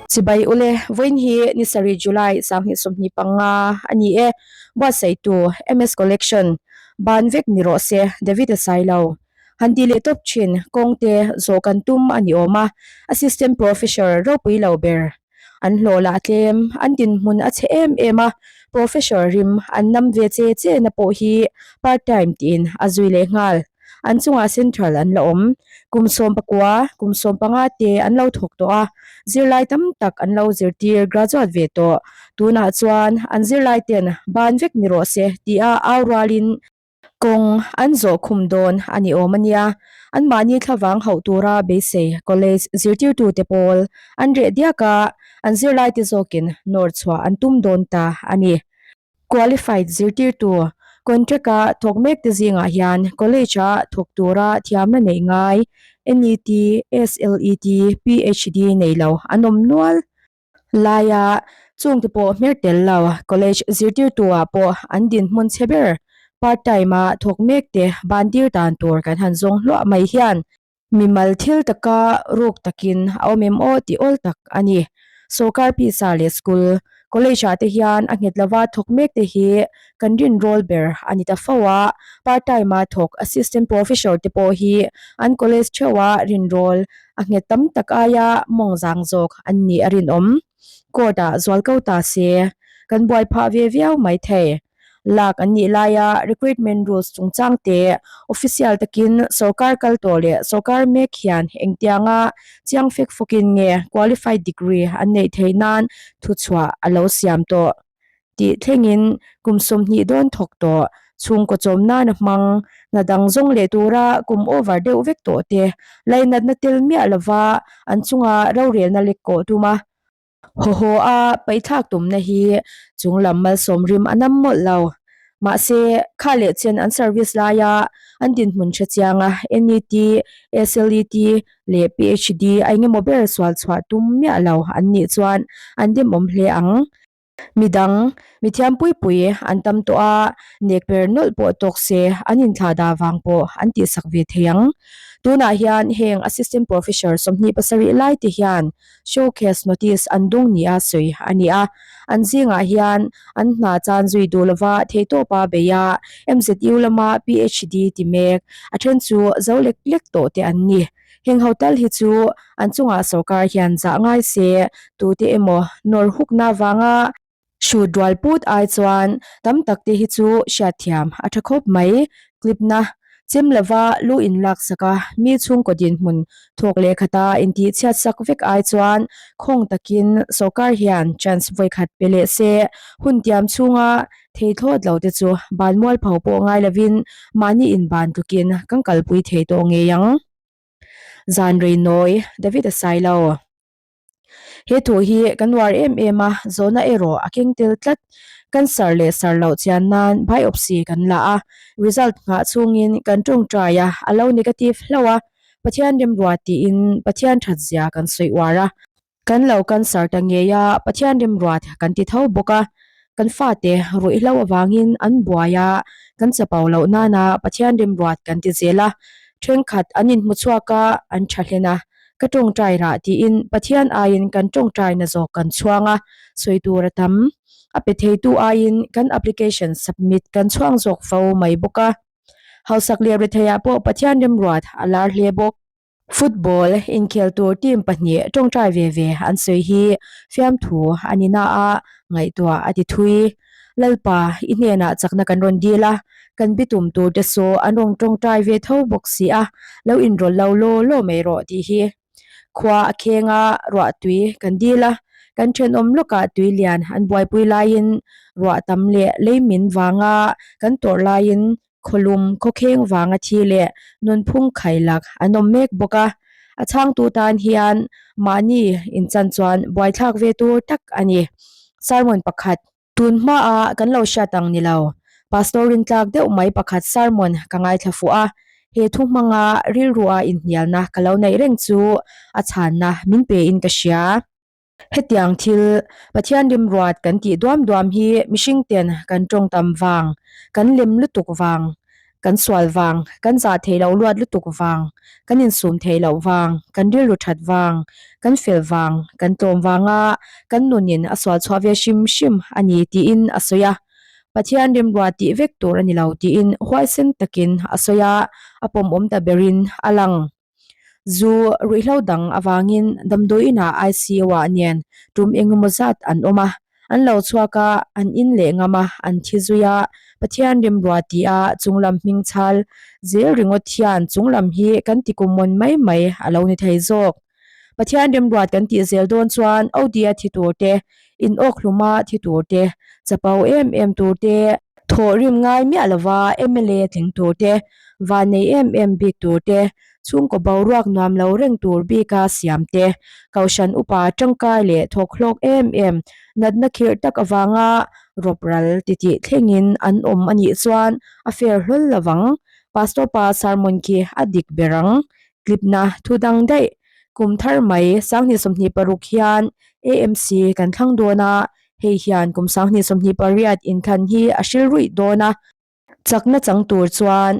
Chibai ule, vawiin hi ni sarih July 2025 a ni e, buatsaihtu MS Collection ban vek ni rawh se, David a sai lo. Han ti leh tawp thin, kawngte zawh kan tum a ni awm a, Assistant Professor ropui lo ber. An hlawh lah tlem, an dinhmun a chhe em em a, Professor rim an nam ve che che na pawh hi part time tiin a zui leh nghal. An chungah central an la awm. Kum 19, kum 15 te an lo thawk tawh a, zirlai tam tak an lo zirtir graduate ve tawh. Tunah chuan an zirlai ten ban vek ni rawh se tia au rualin Kawng an zawh khum dawn a ni awm a nia. Anmahni thlavang hauh tura beisei college zirtirtute pawl an reh diak a, an zirlaite zawkin nawr chhuah an tum dawn ta a ni. Qualified zirtirtu contract-a thawk mekte zingah hian college-a thawk tura thiamna neih ngai NET, SLET, PhD nei lo an awm nual. Laia chungte pawh hmer tel lo, college zirtirtu-ah pawh an dinhmun chhe ber part time-a thawk mekte bantir dan tur kan han zawng hluah mai hian mimal thil taka ruk takin a awm em aw tih awl tak a ni. Sorkar pisa leh school, college-ah te hian a nghet lova thawk mekte hi kan rinrawl ber a ni ta fo a, part time-a thawk assistant professor te pawh hi an college theuha rinrawl A nghet tam tak aia mawng zang zawk an nih a rinawm. Court ah zual ko ta se, kan buai phah ve viau mai thei. Lak an nih laia recruitment rules chungchang te official takin sorkar kal tawh leh sorkar mek hian engtianga chiang fek fawkin nge qualified degree an neih theih nan thuchhuah a lo siam tawh. Tih thlengin kum 20 dawn thawk tawh, chhungkaw chawm nana hmang, hna dang zawng leh tura kum over deuh vek tawh te lainatna tel miah lova an chunga rorelna lek kawh tum a. Haw haw a paihthlak tumna hi chunglam malsawm rim a nam mawlh lo. Mahse, kha leh chen an service laia an dinhmun hre chianga NET, SLET leh PhD a engemaw ber sual chhuah tum miah lo an nih chuan an demawm hle ang. Midang, mithiam pui pui an tam tawh a, nek per nawlh pawh tawk se an inthlah dah vang pawh an tihsak ve thei ang. Tunah hian heng Assistant Professor 27 lai te hian showcase notice an dung nia sawi a ni a, an zingah hian an hna chan zui duh lova theihtawpa bei a, MZU lama PhD ti mek, a then chu zo lek lek tawh te an ni. Heng ho tal hi chu an chungah sorkar hian zah ngai se, tute emaw nawr hukna vanga hrut rual put ai chuan tam tak te hi chu hriatthiam a tha khawp mai. Clip-na chem lova lu in lak sak a, mi chhungkaw dinhmun thawk leh khata intih chhiat sak vek ai chuan khawng takin sorkar hian chance vawikhat pe leh se, hun tiam chhunga thei thlawt lo te chu ban mualpho pawh ngai lovin mahni inban tlukin kan kalpui thei tawh ngei ang. Zan rei nawi David a sai lo. He thu hi kan uar em em a, zawhna erawh a keng tel tlat. Cancer leh sar loh chian nan biopsy kan la a, result nghah chhungin kan tawngtai a, a lo negative hlauh a, Pathian remruat tiin Pathian that zia kan sawi uar a. Kan lo cancer ta ngei a, Pathian remruat kan ti tho bawk a, kan fate ruihhlo avangin an buai a, kan chapo loh nana Pathian remruat kan ti zel a, thenkhat an inhmu chhuak a, an tha hlen a, ka tawngtai rah tiin Pathian aiin kan tawngtaina zawk kan chhuang a, sawi tur a tam. A pe theitu aiin kan application submit kan chhuang zawk fo mai bawk a. Hausak leh retheiah pawh Pathian remruat a lar hle bawk. Football inkhel tur team pahnih tawngtai ve ve an sawi hi fiamthu a ni na a, ngaihtuah a ti thui. Lalpa, i hnenah chakna kan rawn dil a, kan bitum tur te saw an rawn tawngtai ve tho bawk si a, lo inrawlh lo law law mai rawh tih hi. Khua a kheng a, ruah tui kan dil a, kan thenawm lawkah tui lian an buaipui laiin ruah tam leh leimin vanga kan tawrh laiin Khawlum khawkheng vanga thi leh nunphung khailak an awm mek bawk a, a chhangtu tan hian mahni inchan chuan buaithlak ve tur tak a ni. Sermon pakhat. Tun hmaa kan lo hriat ang ni lo, Pastor rintlak deuh mai pakhat sermon ka ngaithla fuh a, he thu hmanga rilrua inhnialna ka lo neih reng chu a chhanna min pein ka hria. Hetiang thil, Pathian rimruat kan tih duam duam hi mihring ten kan tawng tam vang, kan lem lutuk vang. Kan sual vang, kan zah theih loh luat lutuk vang, kan insum theih loh vang, kan rilru that vang, kan fel vang, kan tlawm vanga kan nunin a sual chhuah ve hrim hrim a ni tiin a sawi a. Pathian rimrua tih vek tur a ni lo tiin huaisen takin a sawi a, a pawmawm ta berin a lang. Zu ruihhlo dang avangin damdawiinah ICU-ah nen tum engemaw zat an awm a, an lo chhuak a, an in leh ngam a, an thi zui a, Pathian rimrua tia chunglam hming chhal zel ringawt hian chunglam hi kan ti kummawn mai mai a lo ni thei zawk. Pathian remruat kan tih zel dawn chuan Odia thi tur te, in awk hluma thi tur te, chapo em em tur te, thawh rim ngai miah lova mla tling tur te, vannei em em bik tur te, chhungkaw boruak nuam lo reng tur bika siam te, kohhran upa tangkai leh thawk hlawk em em natna khirh tak avanga rawp ral titih thlengin an awm a nih chuan a fair hlawl lovang. Pastor pa sermon khi a dik ber ang. Tlipna thu dang daih kum thar mai 2026 hian AMC kan thlang dawn a, hei hian kum 2028 inthlan hi a hril ruih dawn a. Chakna chang tur chuan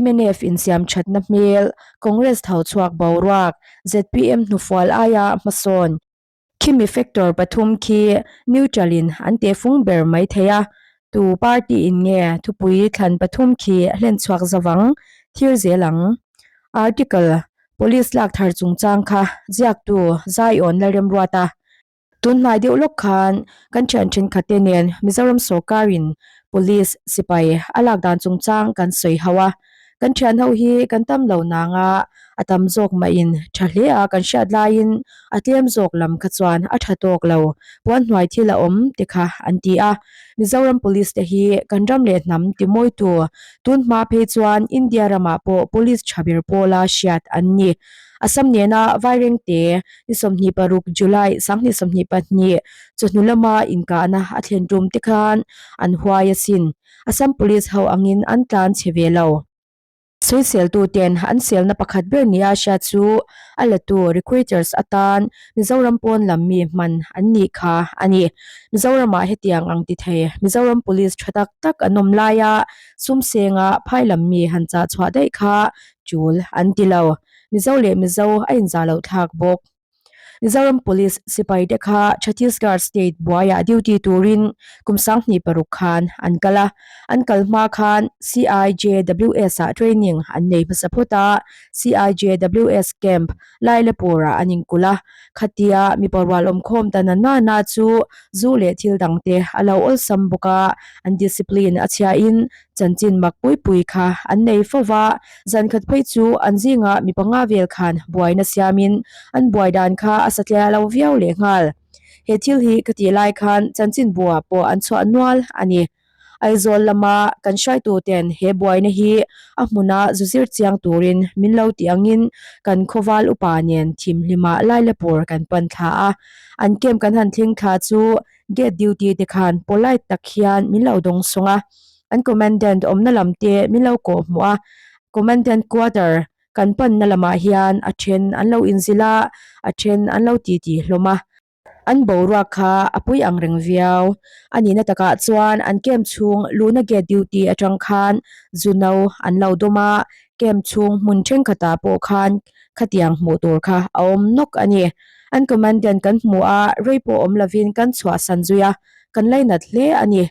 mnf insiam thatna hmel, Congress tho chhuak boruak, zpm hnufual aia hmasawn. Khimi factor pathum khi neutral in an tehfung ber mai thei a, tu party in nge thupui thlan pathum khi hlen chhuak zavang thir zel ang. Article, Police lak thar chungchang kha ziaktu Zion Lalremruata. Tunhnai deuh lawk khan kan thian thenkhatte nen Mizoram sawrkarin Police sipai a lak dan chungchang kan sawi ho a, Kan thian ho hi kan tam lo nang a, a tam zawk mahin tha hle a kan hriat laiin a tlem zawk lam kha chuan a tha tawk lo, puan hnuai thil a awm te kha an ti a. Mizoram Police te hi kan ram leh hnam timawitu, tun hma phei chuan India ramah pawh Police tha ber pawla hriat an ni. Assam nena Vairengte ni 26 July 2022 chawhnu lama inkahna a thlen tum te khan an huai asin. Assam Police ho angin an tlan chhe ve lo. Sawiseltu ten an selna pakhat ber nia hriat chu a latu recruiters atan Mizoram pawn lam mi hman an nih kha a ni. Mizoramah hetiang ang ti thei Mizoram Police tha tak tak an awm laia sum senga phai lam mi han chah chhuah daih kha tul an ti lo. Mizo leh Mizo a inzah loh thlak bawk. Mizoram Police sipai te kha Chhattisgarh state buaiah duty turin kum 26 khan an kal a, an kal hma khan CIJWS ah training an nei hmasa phawt a, CIJWS camp Lailapur ah an inkulh a, khatia mipa rual awmkhawm ta na na na chu zu leh thil dang te a lo awlsam bawk a, an discipline a chhiahin Chanchin mak pui pui kha an nei fo va, zan khat phei chu an zingah mi panga vel khan buaina siamin an buai dan kha a satliah lo viau leh nghal. He thil hi ka tih lai khan chanchin buah pawh an chhuah nual a ni. Aizawl lama kan hruaituten he buaina hi a hmuna zu zir chiang turin min lo tih angin kan khawval upa nen thimhlimah Lailapur kan pan thla a, an camp kan han thleng thla chu Gate duty te khan polite tak hian min lo dawng sawng a, an commandant awmna lam te min lo kawh hmuh a, commandant quarter kan panna lamah hian a then an lo inzilh a, a then an lo titi hlawm a. An boruak kha a pui ang reng viau. A nihna takah chuan an camp chhung luhna gate duty atang khan zu no an lo dawm a, camp chhung hmun thenkhatah pawh khan khatiang hmuh tur kha a awm nawk a ni. An commandant kan hmu a, rei pawh awm lovin kan chhuahsan zui a, kan lainat hle a ni.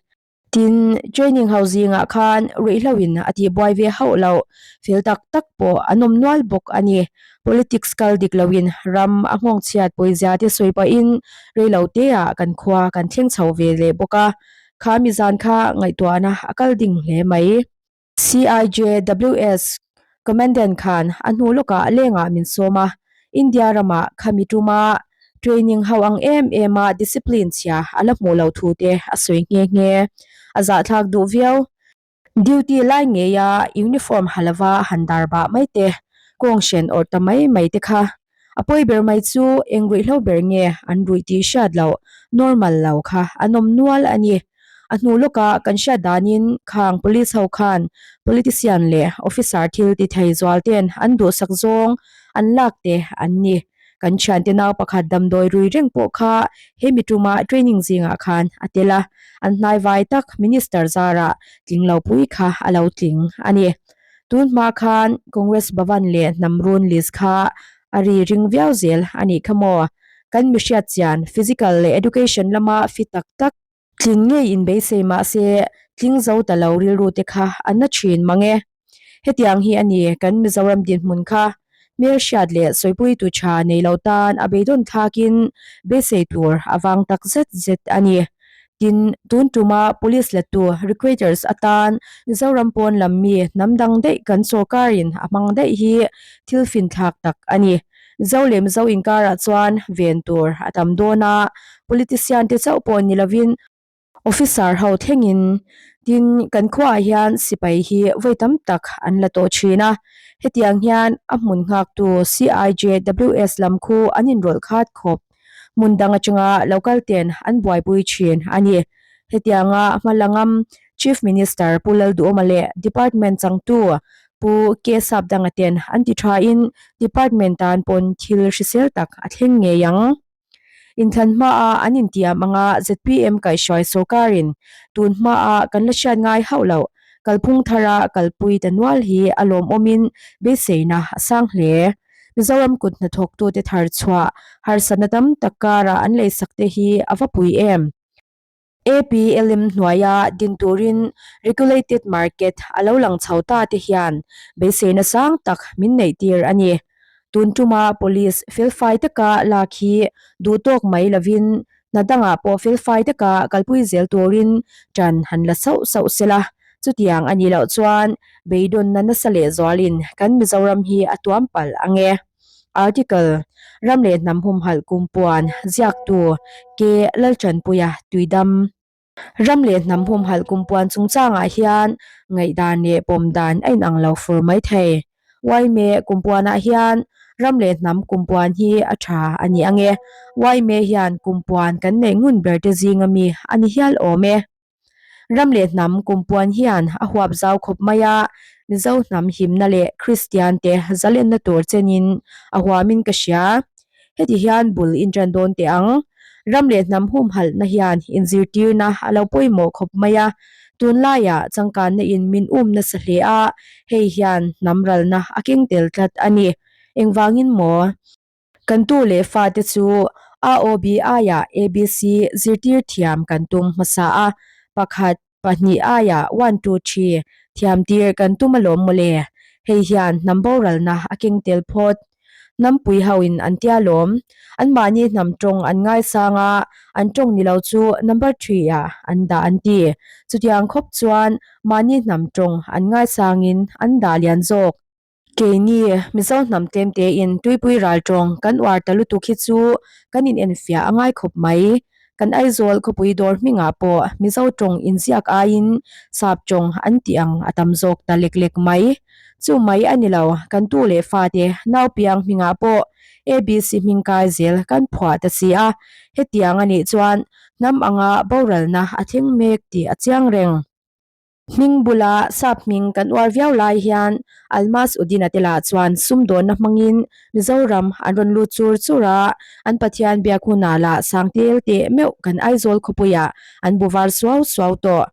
Tin, training ho zingah khan ruihhloin a tihbuai ve hauh loh, fel tak tak pawh an awm nual bawk a ni. Politics kal dik loin ram a nghawng chhiat pawizia te sawi pahin reilo teah kan khua kan thleng chho ve leh bawk a, kha mi zan kha ngaihtuahna a kal ding hle mai. CIJWS Commandant khan a hnu lawkah lengah min sawm a, India ramah khami tuma training ho ang em em a discipline chhia a la hmuh loh thu te a sawi nghe nghe. A zahthlak duh viau. Duty lai ngeia uniform ha lova han dar bah mai te, kawng hren awrh ta mai mai te kha A pawi ber mai chu eng ruihhlo ber nge an ruih tih hriat loh, normal lo kha an awm nual a ni. A hnu lawkah kan hriat danin khang police ho khan politician leh officer thil ti thei zual ten an duhsak zawng an lak te an ni. Kan thiante nau pakhat damdawi rui reng pawh kha he mi tuma training zingah khan a tel a, an hnaivai tak minister zarah tling lo pui kha a lo tling a ni. Tun hma khan Congress Bhavan leh hnam run list kha a ri ring viau zel a nih kha maw? Kan mihriat chian physical leh education lama fit tak tak tling ngei inbeisei mah se tling zo ta lo rilru te kha a na thin mang e. Hetiang hi a ni kan Mizoram dinhmun kha hmelhriat leh sawipuitu tha nei lo tan a beidawn thlakin beisei tur a vang tak zet zet a ni. Tin, tun tuma Police lettu recruiters atan Mizoram pawn lam mi hnam dang daih kan sawrkarin a hmang daih hi thil finthlak tak a ni. Mizo leh Mizo inkarah chuan ven tur a tam dawn a, politician te chauh pawh ni lovin, Officer ho thlengin tin kan khuaah hian sipai hi vawi tam tak an la tawh thin a, hetiang hian a hmun nghaktu CIJWS lam khu an inrawlh khat khawp. Hmun dang atanga lo kal ten an buaipui thin a ni. Hetianga hma la ngam Chief Minister Pu Lalduhawma leh Department changtu Pu K Sapdanga ten an ti thain Department tan pawn thil hrisel tak a thleng ngei ang. Inthlan hmaa an intiam anga zpm kaihhruai sawrkarin tun hmaa kan la hriat ngai hauh loh kalphung thara kalpui ta nual hi a lawmawmin beiseina a sang hle. Mizoram kut hnathawktute thar chhuah harsatna tam tak karah an leisakte hi a va pui em? APLM hnuaia din turin regulated market a lo lang chho ta te hian beiseina sang tak min neih tir a ni. Tun tuma police felfai taka lak hi duh tawk mai lovin hna dangah pawh felfai taka kalpui zel turin tan han la sauh sauh sela. Chutiang a nih loh chuan beidawnna nasa lehzualin kan Mizoram hi a tuam palh ang e. Article, Ram leh hnam humhalh kumpuan ziaktu K. Laltanpuia Tuidam. Ram leh hnam humhalh kumpuan chungchangah hian ngaihdan leh pawm dan a inang lo fur mai thei. Uaime kumpuanah hian ram leh hnam kumpuan hi a tha a ni ang e. Uaime hian kumpuan kan neih ngun berte zinga mi a ni hial awm e. Ram leh hnam kumpuan hian a huap zau khawp mai a, Mizo hnam himna leh Kristian te zalenna tur chenin a huamin ka hria. Heti hian bul inṭan dawn teh ang. Ram leh hnam humhalhna hian inzirtirna a lo pawimawh khawp mai a, tunlaiah changkanna in min um nasa hle a, hei hian hnam ralna a keng tel tlat a ni. Engvangin maw? Kan tu leh fate chu AOB aiah ABC zirtir thiam kan tum hmasa a, pakhat, pahnih aiah one, two, three thiam tir kan tum alawm mawle. Hei hian hnam boralna a keng tel phawt. Hnampui hoin an tia lawm. Anmahni hnam tawng an ngaisang a, an tawng ni lo chu number three ah an dah an ti. Chutiang khawp chuan mahni hnam tawng an ngaisangin an dah lian zawk. Keini, Mizo hnam tlem tein tuipui ral tawng kan uar ta lutuk hi chu kan inenfiah a ngai khawp mai. Kan Aizawl khawpui dawr hmingah pawh Mizo tawng inziak aiin sap tawng an tih ang a tam zawk ta lek lek mai. Chu mai a ni lo, kan tu leh fate naupiang hmingah pawh ABC hming kai zel kan phuah ta si a, hetiang a nih chuan hnam anga boralna a thleng mek tih a chiang reng. Hming bula sap hming kan uar viau lai hian Almas Udina te lah chuan sumdawnna hmangin Mizoram an rawn lut chur chur a, an Pathian biak hunah lah sangtel teh meuh kan Aizawl khawpuiah an bu var suau suau tawh.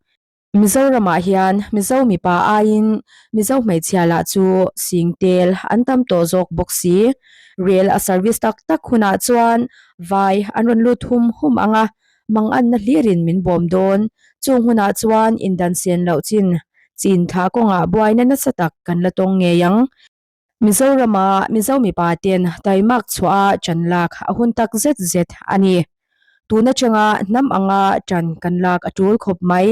Mizoramah hian Mizo mipa aiin Mizo hmeichhia lah chu singtel an tam tawh zawk bawk si. Rel a service tak tak hunah chuan vai an rawn lut hum hum ang a, Manganna hlirin min bawm dawn. Chung hunah chuan indan sen loh chin chin thlah kawngah buaina nasa tak kan la tawng ngei ang. Mizorama Mizo mipa ten taimak chhuah a ṭan lak a hun tak zet zet a ni. Tun atanga hnam anga ṭan kan lak a ṭul khawp mai.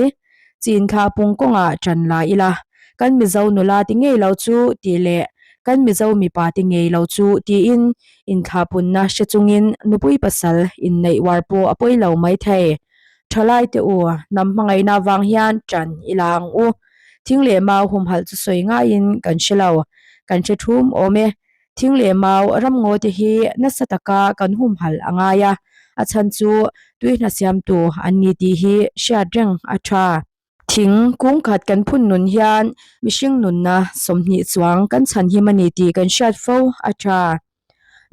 Chin thlah pung kawngah ṭan la ila, kan Mizo nula ti ngei lo chu tih leh kan Mizo mipa ti ngei lo chu tiin inthlahpunna hre chungin nupui pasal inneih uar pawh a pawi lo maithei. Thalai te u, hnam hmangaihna vang hian ṭan i la ang u. Thing leh mau humhalh chu sawi ngaiin kan hre lo, kan hre thum awm e. Thing leh mau ramngaw te hi nasa taka kan humhalh a ngai a, a chhan chu tui hna siamtu an ni tih hi hriat reng a tha. Thing kung khat kan phun nun hian mihring nunna 20 chuang kan chhan him a ni tih kan hriat fo a tha.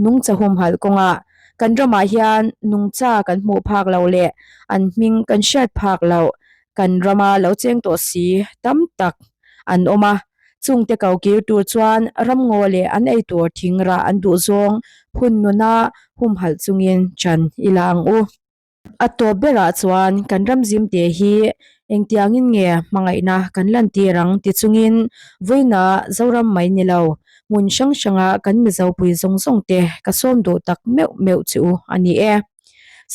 Nungcha humhalh kawngah kan ramah hian nungcha kan hmuh phak loh leh an hming kan hriat phak loh kan rama lo cheng tawh si tam tak an awm a. Chungte ko kir tur chuan ramngaw leh an ei tur thing rah an duh zawng phun nuna humhalh chungin chan i la ang u. A tawp berah chuan kan ram zimte hi engtiangin nge hmangaihna kan lantir ang ti chungin vawiina Zoram mai ni lo, hmun hrang hranga kan Mizopui zawng zawngte ka sawm duh tak meuh meuh chu a ni e.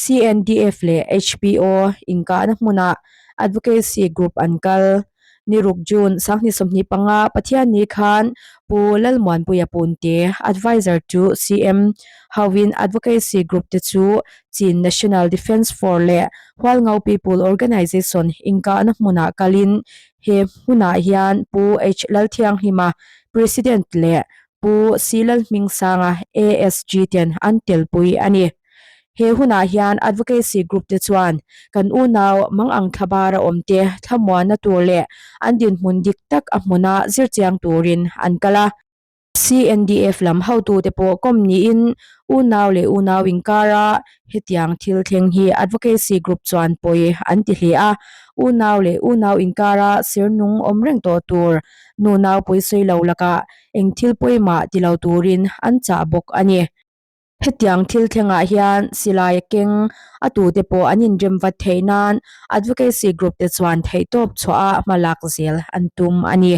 CNDF leh HPO inkahna hmunah Advocacy Group an kal. Ni ruk June 2025 Pathianni khan Pu Lalmuanpuia Punte, Adviser to CM, hoin Advocacy Group te chu Chin National Defence Force leh Hualngo People Organisation inkahna hmunah kalin he hmunah hian Pu H Lalthianghlima, President leh Pu C Lalhmingsanga, ASG ten an telpui a ni. He hunah hian Advocacy Group te chuan kan unau mangang thlabara awmte thlamuanna tur leh an dinhmun dik tak a hmuna zirchiang turin an kal a. CNDF lam hotute pawh kawm niin unau leh unau inkara hetiang thil thleng hi Advocacy Group chuan pawi an ti hle a. Unau leh unau inkara sirnung awm reng tawh tur nunau pawisawi lo lakah eng thil pawimah ti lo turin an chah bawk a ni. Hetiang thil thlengah hian silai a keng a tute pawh an inrem vat theih nan Advocacy Group te chuan theihtawp chhuah a hmalak zel an tum a ni.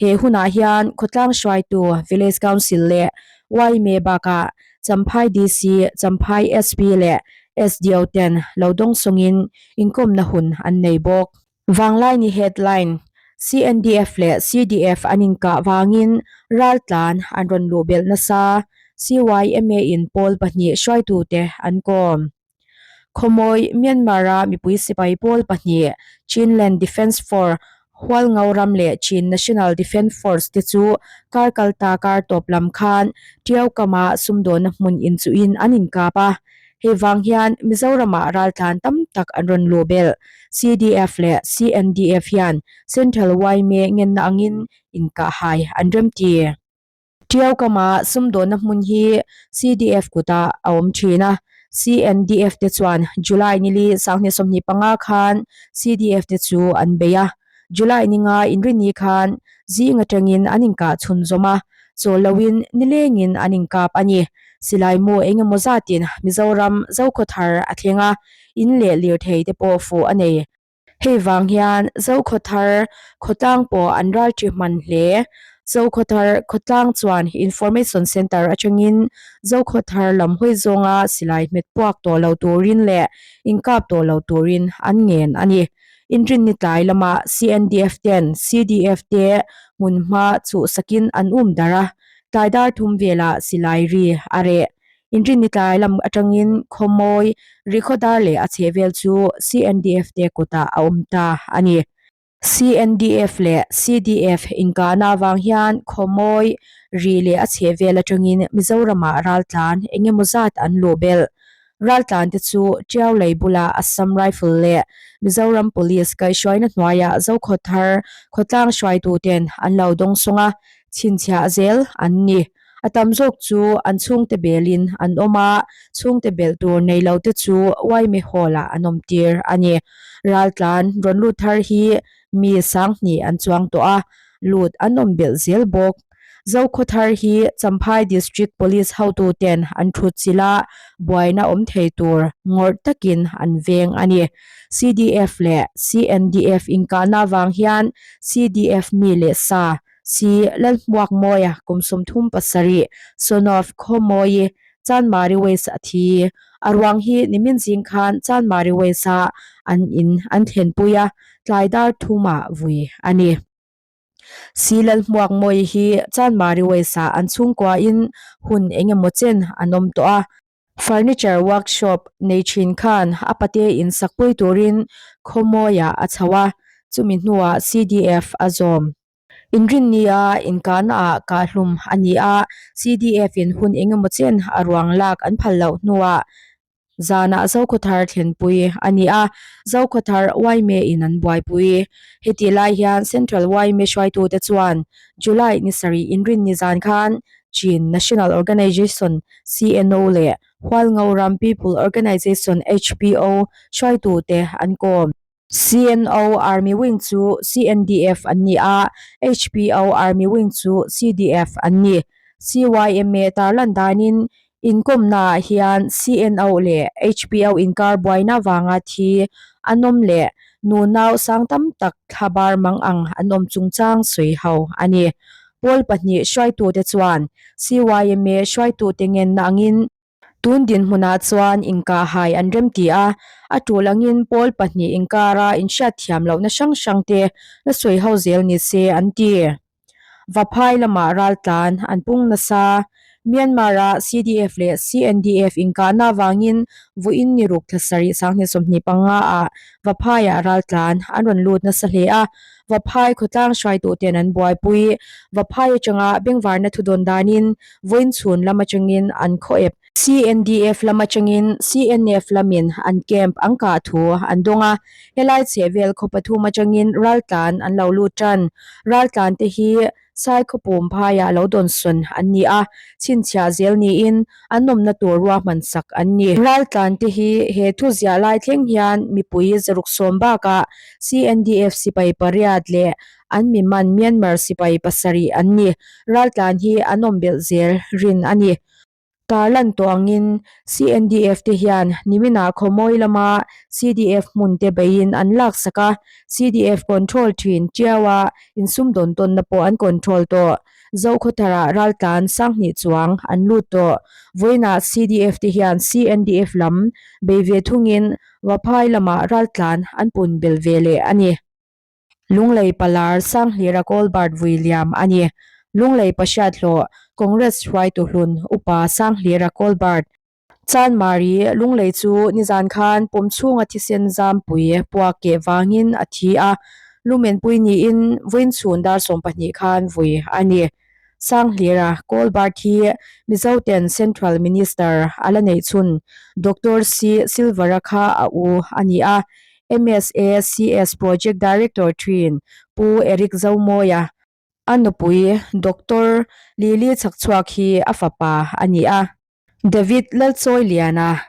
He hunah hian khawtlang hruaitu Village Council leh yma bakah Champhai DC, Champhai SP leh SDO ten lo dawngsawngin inkawmna hun an nei bawk. Vanglaini Headline, CNDF leh CDF an inkah vangin raltlan an rawn luh belh nasa, CYMA in pawl pahnih hruaitute an kawm. Khawmawi, Myanmar-a mipui sipai pawl pahnih, Chinland Defence Force, Hualngo ram leh Chin National Defence Force te chu kar kalta kar tawp lam khan Tiaukama sumdawnna hmun inchuhin an inkap a. Hei vang hian Mizoramah raltlan tam tak an rawn luh belh. CDF leh CNDF hian Central yma ngenna angin inkahhai an remti. Tiaukama sumdawnna hmun hi CDF kutah a awm thin a, CNDF te chuan July nili 2025 khan CDF te chu an bei a. July ninga inrini khan zing atangin an inkah chhunzawm a, chawl loin nilengin an inkap a ni. Silai mu engemaw zatin Mizoram Zokhawthar a thleng a, in leh lirthei te pawh fuh a nei. Hei vang hian Zokhawthar khawtlang pawh an ral ṭi hman hle. Zokhawthar khawtlang chuan Information Centre atangin Zokhawthar lam hawi zawnga silai hmet puak tawh lo turin leh inkap tawh lo turin an ngen a ni. Inrinni tlai lamah CNDF ten CDF te hmunhma chhuhsakin an um darh a, tlai dar thum velah silai ri a reh. Inrinni tlai lam atangin Khawmawi, Rikhawdar leh a chhehvel chu CNDF te kutah a awm ta a ni. CNDF leh CDF inkahna avang hian Khawmawi, Ri leh a chhehvel atangin Mizoramah raltlan engemaw zat an luh belh. Raltlan te chu Tiau lei bula Assam Rifle leh Mizoram Police kaihhruaina hnuaiah Zokhawthar khawtlang hruaituten an lo dawngsawng a, chhinchhiah zel an ni. A tam zawk chu an chhungte belin an awm a, chhungte belh tur nei lo te chu Yma Hall ah an awm tir a ni. Raltlan rawn lut thar hi mi 2000 an chuang tawh a, lut an awm belh zel bawk. Zokhawthar hi Champhai District Police hotuten an thut chilh a, buaina awm thei tur ngawrh takin an veng a ni. CDF leh CNDF inkahna avang hian CDF mi leh sa si Lalhmuakmawia kum 37, son of Khawmawi, Chanmari West a thi. A ruang hi nimin zing khan Chanmari West-a an in an thlenpui a, tlai dar thumah vui a ni. Silal Hmuakmawi hi Chanmari West-ah an chhungkuain hun eng emaw chen an awm tawh a. Furniture workshop nei thin khan a pate in sakpui turin Khawmawiah a chho a, chumi hnuah CDF a zawm. Inrinnia inkahnaah kahhlum a ni a, CDF-in hun eng emaw chen a ruang lak an phal loh hnuah Zanah Zokhawthar thlenpui a ni a, Zokhawthar yma in an buaipui. Heti lai hian Central yma hruaitute chuan July ni sarih inrinni zan khan Chin National Organization, CNO, leh Hualngo Ram People Organization, HPO, hruaitute an kawm. CNO Army Wing chu CNDF an ni a, HPO Army Wing chu CDF an ni. CYMA tarlan danin inkawmnaah hian CNO leh HPO inkar buaina vanga thi an awm leh nunau sang tam tak thlabar mang ang an awm chungchang sawi ho a ni. Pawl pahnih hruaitute chuan CYMA hruaitute ngenna angin Tun dinhmunah chuan inkahhai an remti a, a tul angin pawl pahnih inkara inhriatthiam lohna hrang hrang te la sawi ho zel ni se an ti. Vaphai lamah raltlan an pung nasa. Myanmar-a CDF leh CNDF inkahna avangin vawiin ni ruk thla sarih sanghnih 25 ah Vaphaiah raltlan an rawn lut nasa hle a, Vaphai khawtlang hruaituten an buaipui. Vaphai atanga bengvarna thudawn danin Vawiin chhun lam atangin an khaw ep. CNDF lam atangin CNF lamin an camp an kah thu an dawng a, helai chhehvel khaw pathum atangin raltlan an lo lut tan. Raltlan te hi Saikhawpum phaiah lo dawnsawn an ni a, chhinchhiah zel niin an awmna tur ruahman sak an ni. Raltlan te hi he thu ziah lai thleng hian mipui zaruk sawm bakah CNDF sipai pariat leh An mi man Myanmar sipai pasarih an ni. Raltlan hi an awm belh zel rin a ni. Tarlan tawh angin CNDF te hian niminah Khawmawi lama CDF hmun te beiin an laksak a, CDF control thin Tiaua insumdawn tawnna pawh an control tawh. Zokhawtharah raltlan sanghnih chuang an lut tawh. Vawiinah CDF te hian CNDF lam bei ve thungin Vaphai lamah raltlan an pun bel ve leh a ni. Lunglei Palar Sanghlira Colbert vui liam a ni. Lunglei Pahriathlawh Congress hruaitu hlun Upa Sanghlira Colbert Chanmari Lunglei chu nizan khan pum chhunga thisen zampui puak keh vangin a thi a, lumenpui niin vawiin chhun dar 12 khan vui a ni. Sanghlira Colbert hi Mizoten Central Minister a la neih chhun Doctor C Silvera kha a u a ni a, MSACS Project Director thin Pu Eric Zomawia, a nupui Doctor Lily Chhakchhuak hi a fapa a ni a. David Lalchawiliana,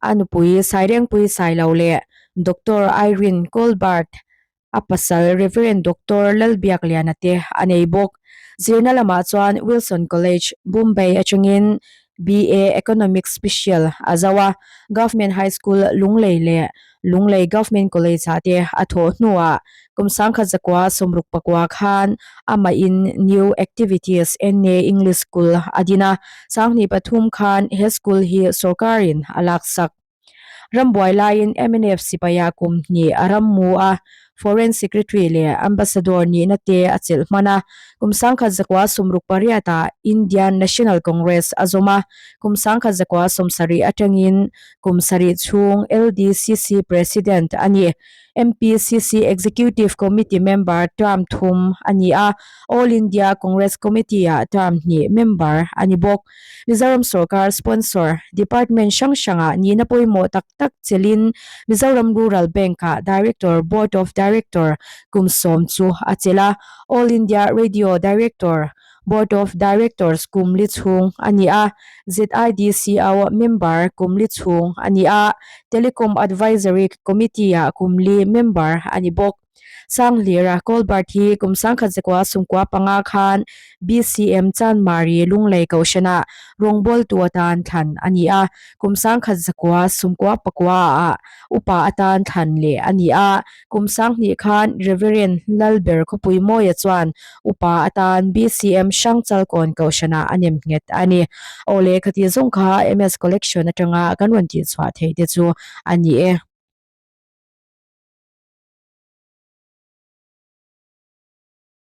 a nupui Sairengpui Sailo leh Doctor Irene Colbert, a pasal Rev. Doctor Lalbiakliana te a nei bawk. Zirna lamah chuan Wilson College, Bombay atangin BA Economics Special a zo a, Government High School Lunglei leh Lunglei Government College ah te a thawh hnuah kum 1964 khan amahin New Activities NA English School a din a, 2003 khan he school hi sorkarin a laksak. Rambuai laiin mnf sipaia kum hnih a ram mu a, Foreign Secretary leh Ambassador nihna te a chelh hman a. Kum 1968 ah Indian National Congress a zawm a, kum 1970 atangin kum sarih chhung LDCC President a ni. MPCC Executive Committee member term thum a ni a, All India Congress Committee-ah term hnih member a ni bawk. Mizoram sorkar sponsor department hrang hrangah nihna pawimawh tak tak chelhin Mizoram Rural Bank-ah Director Board of Director kum sawm chu a chelh a, All India Radio Director Board of Directors kum li chhung a ni a, ZIDCO member kum li chhung a ni a, Telecom Advisory Committee-ah kum li member a ni bawk. Sanghlira Colbert hi kum 1995 khan BCM Chanmari Lunglei Kohhranah rawngbawltu atan thlan a ni a, kum 1999 ah upa atan thlan leh a ni a, kum 2000 khan Reverend Lalber Khawpuimawia chuan upa atan BCM Hrangchalkawn Kohhranah a nem nghet a ni. Aw lehkha tih zawng kha MS Collection atanga kan rawn tihchhuah theih te chu a ni e.